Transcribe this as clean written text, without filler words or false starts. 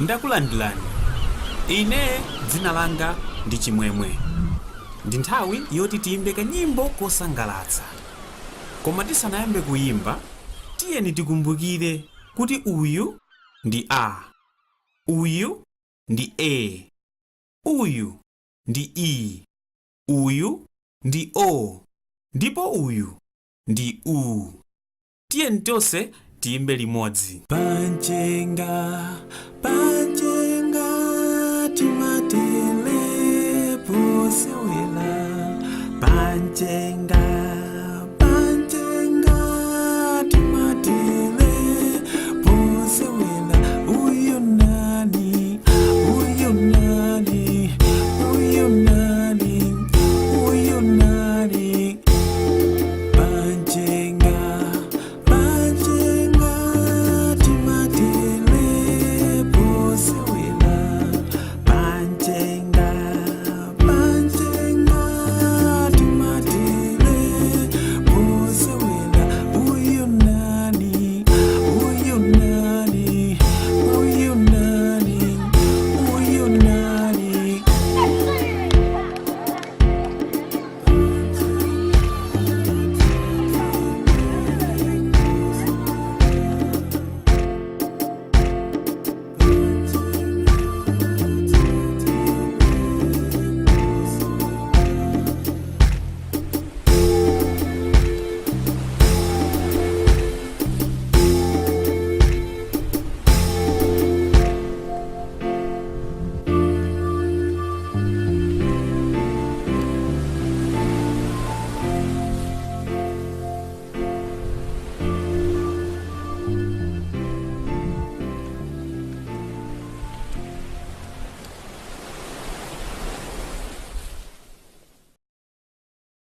Ndakulandirani. Ine dzina langa ndi Chimwemwe. Ndi nthawi yoti tiyimbe kanyimbo kosangalatsa. Koma tisanayambe kuyimba, tiyeni tikumbukire kuti uyu ndi A, uyu ndi E, uyu ndi I, uyu ndi O, ndipo uyu ndi U. Tiyeni tonse tiyimbe limodzi. Panchenga, panchenga, timatele posewela. Panchenga, panchenga, timatele posewela. Uyu nani, uyu nani, uyu nani, uyu nani. Panchenga.